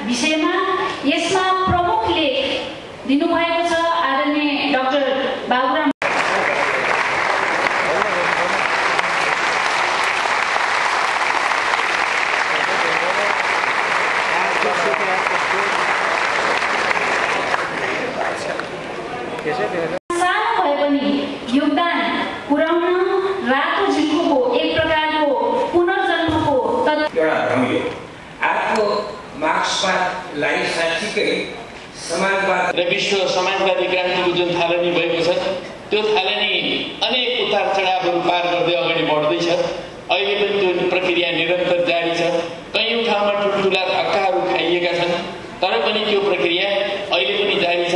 विषयमा यसमा प्रमुख लेख दिनुभएको छ आदरणीय डाक्टर बाबुराम। सानो भए पनि योगदान पुर्याउन रातो झिल्कोको एक प्रकारको पुनर्जन्मको एउटा रह्यो। आजको मार्क्सवादलाई साँच्चीकै समाजवाद र विश्व समाजवादी क्रान्तिको जुन थालनी भएको छ त्यो थालनी अनेक उतार चढावहरू पार गर्दै अगाडि बढ्दैछ। अहिले पनि त्यो प्रक्रिया निरन्तर जारी छ। कयौँ ठाउँमा ठुल्ठुला धक्काहरू खाइएका छन्, तर पनि त्यो प्रक्रिया अहिले पनि जारी छ।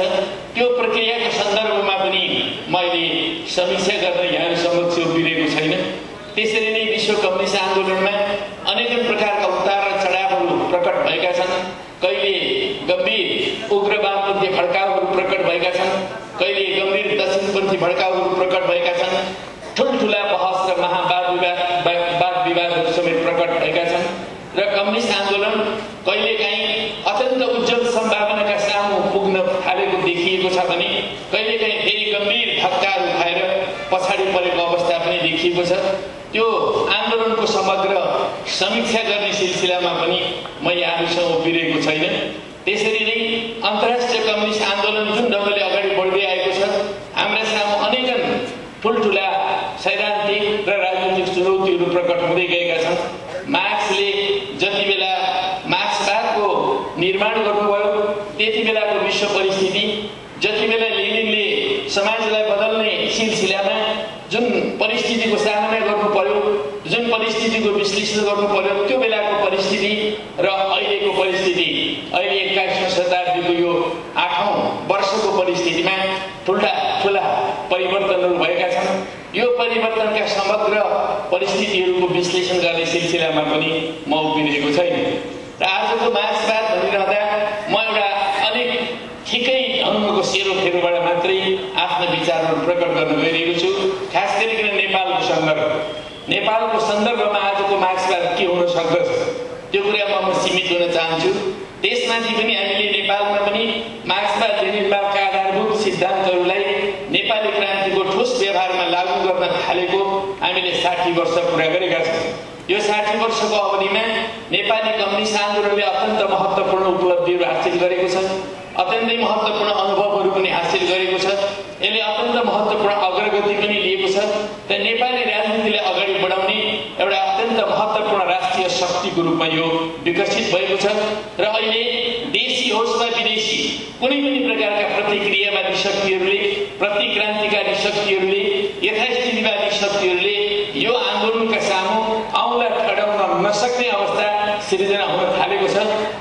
त्यो प्रक्रियाको सन्दर्भमा पनि मैले समीक्षा गर्न यहाँ समक्ष उभिएको छैन। त्यसरी नै विश्व कम्युनिस्ट आन्दोलनमा अनेक प्रकारका उतार र चढावहरू प्रकट भएका छन्। कहिले गम्भीर उग्र वामपन्थी भड्काउहरू प्रकट भएका छन्, कहिले गम्भीर दक्षिणपन्थी भड्काउहरू प्रकट भएका छन्। ठुल्ठुला बहस र वाद विवादहरू समेत प्रकट भएका छन् र कम्युनिस्ट आन्दोलन कहिलेकाहीँ अत्यन्त उज्जवल सम्भावनाका सामु पुग्न थालेको देखिएको छ भने कहिलेकाहीँ फेरि गम्भीर धक्काहरू खाएर पछाडि परेको अवस्था पनि देखिएको छ। त्यो आन्दोलनको समग्र समीक्षा गर्ने सिलसिलामा पनि म यहाँहरूसँग उभिरहेको छैन। त्यसरी नै अन्तर्राष्ट्रिय कम्युनिस्ट आन्दोलन जुन ढङ्गले अगाडि बढ्दै आएको छ, हाम्रा सामु अनेकन ठुल्ठुला सैद्धान्तिक र राजनीतिक चुनौतीहरू प्रकट हुँदै गएका छन्। मार्क्सले जति बेला मार्क्सवादको निर्माण गर्नुभयो त्यति बेलाको विश्व परिस्थिति, जति बेला लेनिनले समाजलाई बदल्ने सिलसिलामा जुन परिस्थितिको सामना गर्नु पर्यो, जुन परिस्थितिको विश्लेषण गर्नु पर्यो, त्यो बेलाको परिस्थिति र अहिलेको परिस्थिति, अहिले 21औं शताब्दीको यो 8औं वर्षको परिस्थितिमा ठुला परिवर्तनहरू भएका छन्। यो परिवर्तनका समग्र परिस्थितिहरूको विश्लेषण गर्ने सिलसिलामा पनि म उभिरहेको छैन। र आजको मार्क्सवाद भनिरहँदा म एउटा अलिक ठिकै ढङ्गको सेरोफेरोबाट मात्रै आफ्नो विचारहरू प्रकट गर्न गइरहेको छु। खास गरिकन नेपालको सन्दर्भमा आजको मार्क्सवाद के हुन सक्दछ त्यो कुरामा म सीमित हुन चाहन्छु। त्यसमाथि पनि हामीले नेपालमा पनि मार्क्सवाद लेनिनवादका आधारभूत सिद्धान्तहरूलाई नेपाली क्रान्तिको ठोस व्यवहारमा लागू गर्न थालेको हामीले 60 वर्ष पुरा गरेका छौँ। यो 60 वर्षको अवधिमा नेपाली कम्युनिस्ट आन्दोलनले अत्यन्त महत्त्वपूर्ण उपलब्धिहरू हासिल गरेको छ, अत्यन्तै महत्त्वपूर्ण अनुभवहरू पनि हासिल गरेको छ। यसले अत्यन्त महत्त्वपूर्ण अग्रगति पनि लिएको छ र नेपाली राजनीतिलाई अगाडि बढाउने एउटा अत्यन्त महत्त्वपूर्ण राष्ट्रिय शक्तिको रूपमा यो विकसित भएको छ। र अहिले देशी होस् वा विदेशी कुनै पनि प्रकारका प्रतिक्रियावादी शक्तिहरूले, प्रतिक्रान्तिकारी शक्तिहरूले, यथास्थितिवादी शक्तिहरूले यो आन्दोलनका सामु औँला ठडाउन नसक्ने अवस्था सिर्जना हुन थालेको छ।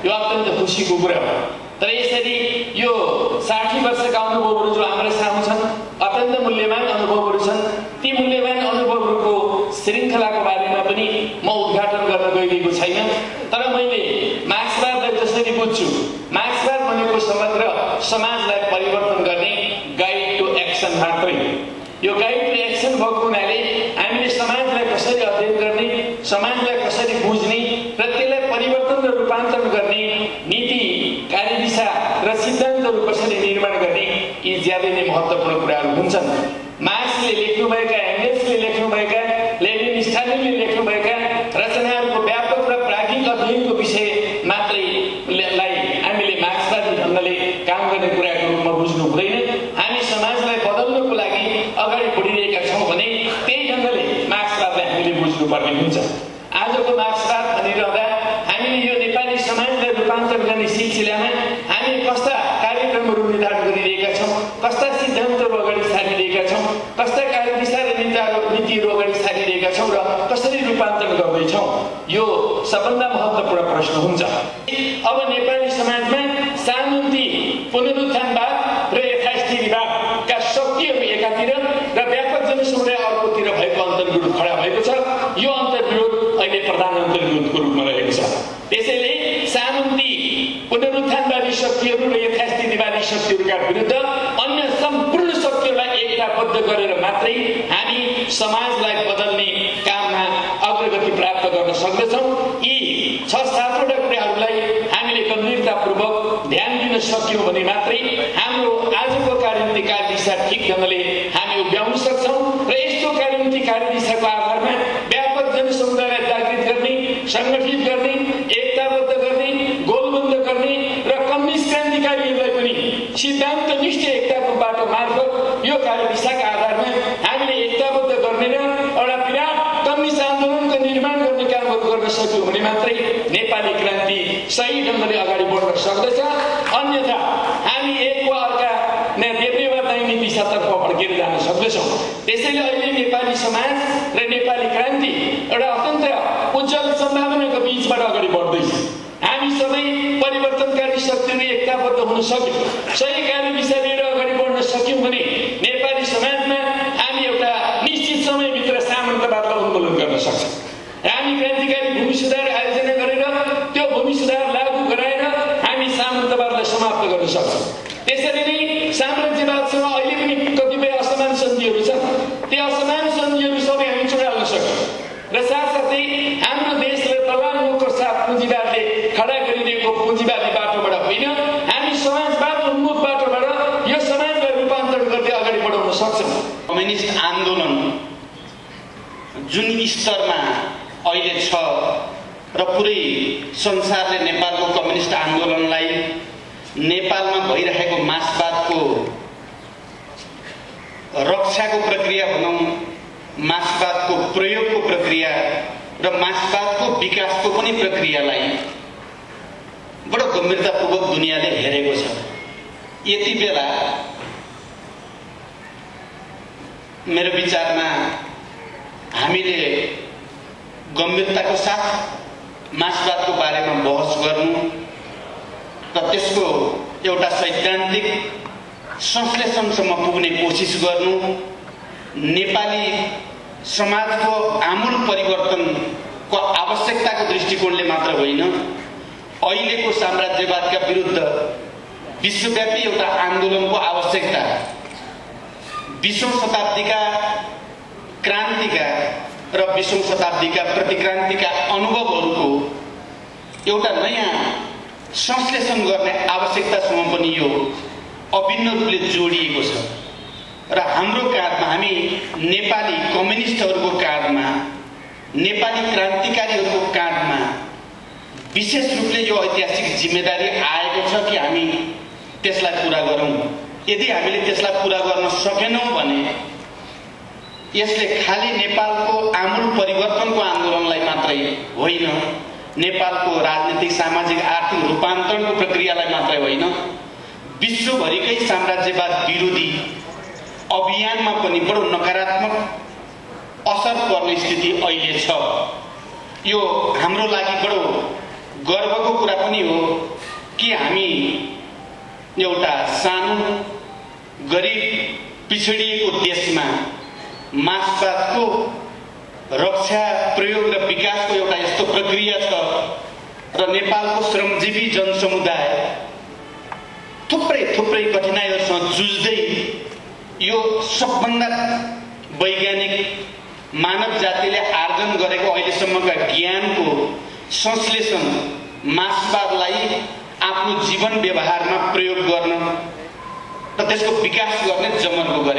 यो अत्यन्त खुसीको कुरा हो। तर यसरी यो 60 वर्षका अनुभवहरू जो हाम्रो सामु छन्, अत्यन्त मूल्यवान अनुभवहरू छन्। ती मूल्यवान अनुभवहरूको श्रृङ्खलाको बारेमा पनि म उद्घाटन गर्न गइरहेको छैन। तर मैले मार्क्सवादलाई जसरी बुझ्छु, मार्क्सवाद भनेको समग्र समाजलाई परिवर्तन गर्ने गाइड टु एक्सन मात्रै। यो गाइड टु एक्सन भएको हुनाले हामीले समाजलाई कसरी अध्ययन गर्ने, समाजलाई कसरी बुझ्ने र त्यसलाई परिवर्तन र रूपान्तरण गर्ने नीति, कार्यदिशा र सिद्धान्तहरू कसरी निर्माण गर्ने, यी ज्यादै नै महत्त्वपूर्ण कुराहरू हुन्छन्। मार्क्सले लेख्नुभएका, एङ्गेल्सले लेख्नुभएका, लेनिन स्टालिनले लेख्नुभएका रचनाहरूको व्यापक र प्राज्ञिक अध्ययनको विषय मात्रैलाई हामीले मार्क्सवादी ढङ्गले काम गर्ने कुराको रूपमा बुझ्नु हुँदैन। हामी समाजलाई बदल्नको लागि अगाडि बढिरहेका छौँ भने त्यही ढङ्गले मार्क्सवादलाई हामीले बुझ्नुपर्ने हुन्छ। आजको मार्क्सवाद भनिरहँदा हामीले यो नेपाली समाजलाई रूपान्तरण गर्ने सिलसिलामा हामी कस्ता कार्यक्रमहरू निर्धारण गरिरहेका छौँ, कस्ता सिद्धान्तहरू अगाडि सारिरहेका छौँ, कस्ता कार्यदिशा र नीतिहरू अगाडि सारिरहेका छौँ र कसरी रूपान्तरण गर्दैछौँ, यो सबभन्दा महत्त्वपूर्ण प्रश्न हुन्छ। अब नेपाली समाजमा सामन्ती पुनरुत्थानवाद र यथास्थितिवादका शक्तिहरू एकातिर र व्यापक जनसमुदाय अर्कोतिर भएको अन्तर्विरोध खडा भएको छ। यो अन्तर्विरोध अहिले प्रधान अन्तर्विरोधको रूपमा रहेको छ। त्यसैले सामन्ती पुनरुत्थानवादी शक्तिहरू र यथास्थितिवादी शक्तिहरूका विरुद्ध अन्य सम्पूर्ण शक्तिहरूलाई एकताबद्ध गरेर मात्रै हामी समाजलाई बदल्ने काममा अग्रगति प्राप्त गर्न सक्दछौँ। यी 6-7 वटा कुराहरूलाई हामीले गम्भीरतापूर्वक सक्यौँ भने मात्रै हाम्रो आजको कार्यनीति कार्यदिशा ठिक ढङ्गले हामी उभ्याउन सक्छौँ र यस्तो कार्यनीति कार्यदिशाको आधारमा व्यापक जनसमुदायलाई जागृत गर्ने, सङ्गठित गर्ने, एकताबद्ध गर्ने, गोलबन्द गर्ने र कम्युनिस्ट क्रान्तिकारीहरूलाई पनि सिद्धान्तनिष्ठ एकताको बाटो मार्फत यो कार्यदिशाका आधारमा हामीले एकताबद्ध गर्ने र एउटा विराट कम्युनिस्ट आन्दोलनको निर्माण गर्ने कामहरू गर्न सक्यौँ भने मात्रै नेपाली क्रान्ति सही ढङ्गले अगाडि बढ्न सक्दछ। अन्यथा हामी एकको अर्का देब्रेवा दाहिने दिशातर्फ भड्केर जान सक्दछौँ। त्यसैले अहिले नेपाली समाज र नेपाली क्रान्ति एउटा अत्यन्त उज्जवल सम्भावनाको बीचबाट अगाडि बढ्दैछ। हामी सबै परिवर्तनकारी शक्तिहरू एकताबद्ध हुन सक्यौँ, सही कार्यदिशा लिएर अगाडि बढ्न सक्यौँ भने नेपाली समाजमा हामी एउटा निश्चित समयभित्र सामन्तवादलाई उन्मूलन गर्न सक्छौँ। हामी क्रान्तिकारी भूमि सुधार आयोजना गरेर त्यो भूमि सुधार लागू गराएर हामी सामन्तवादलाई समाप्त गर्न सक्छौँ। त्यसरी नै साम्राज्यवादसँग अहिले पनि कतिपय असमान सन्धिहरू छन्, त्यो असमान सन्धिहरू सबै हामी चुडाल्न सक्छौँ र साथसाथै हाम्रो देशलाई दलालको साथ पुँजीवादले खडा गरिदिएको पुँजीवादी बाटोबाट होइन, हामी समाजवाद उन्मुख बाटोबाट यो समाजलाई रूपान्तरण गर्दै अगाडि बढाउन सक्छौँ। कम्युनिस्ट आन्दोलन जुन स्तरमा अहिले छ र पुरै संसारले नेपालको कम्युनिस्ट आन्दोलनलाई नेपालमा भइरहेको मार्क्सवादको रक्षाको प्रक्रिया भनौँ, मार्क्सवादको प्रयोगको प्रक्रिया र मार्क्सवादको विकासको पनि प्रक्रियालाई बडो गम्भीरतापूर्वक दुनियाँले हेरेको छ। यति बेला मेरो विचारमा हामीले गम्भीरताको साथ मार्क्सवादको बारेमा बहस गर्नु र त्यसको एउटा सैद्धान्तिक संश्लेषणसम्म पुग्ने कोसिस गर्नु नेपाली समाजको आमूल परिवर्तनको आवश्यकताको दृष्टिकोणले मात्र होइन, अहिलेको साम्राज्यवादका विरुद्ध विश्वव्यापी एउटा आन्दोलनको आवश्यकता, 20औं शताब्दीका क्रान्तिका र 20औं शताब्दीका प्रतिक्रान्तिका अनुभवहरूको एउटा नयाँ संश्लेषण गर्ने आवश्यकतासम्म पनि यो अभिन्न रूपले जोडिएको छ र हाम्रो काँधमा, हामी नेपाली कम्युनिस्टहरूको काँधमा, नेपाली क्रान्तिकारीहरूको काँधमा विशेष रूपले यो ऐतिहासिक जिम्मेदारी आएको छ कि हामी त्यसलाई पुरा गरौँ। यदि हामीले त्यसलाई पुरा गर्न सकेनौँ भने यसले खाली नेपालको आमूल परिवर्तनको आन्दोलनलाई मात्रै होइन, नेपालको राजनीतिक, सामाजिक, आर्थिक रूपान्तरणको प्रक्रियालाई मात्रै होइन, विश्वभरिकै साम्राज्यवाद विरोधी अभियानमा पनि बडो नकारात्मक असर पर्ने स्थिति अहिले छ। यो हाम्रो लागि बडो गर्वको कुरा पनि हो कि हामी एउटा सानो गरिब पिछडिएको देशमा मार्क्सवादको रक्षा, प्रयोग र विकासको एउटा यस्तो प्रक्रिया छ र नेपालको श्रमजीवी जनसमुदाय थुप्रै कठिनाइहरूसँग जुझ्दै यो सबभन्दा वैज्ञानिक मानव जातिले आर्जन गरेको अहिलेसम्मका ज्ञानको संश्लेषण मार्क्सवादलाई आफ्नो जीवन व्यवहारमा प्रयोग गर्न र त्यसको विकास गर्ने जमर्को गरेको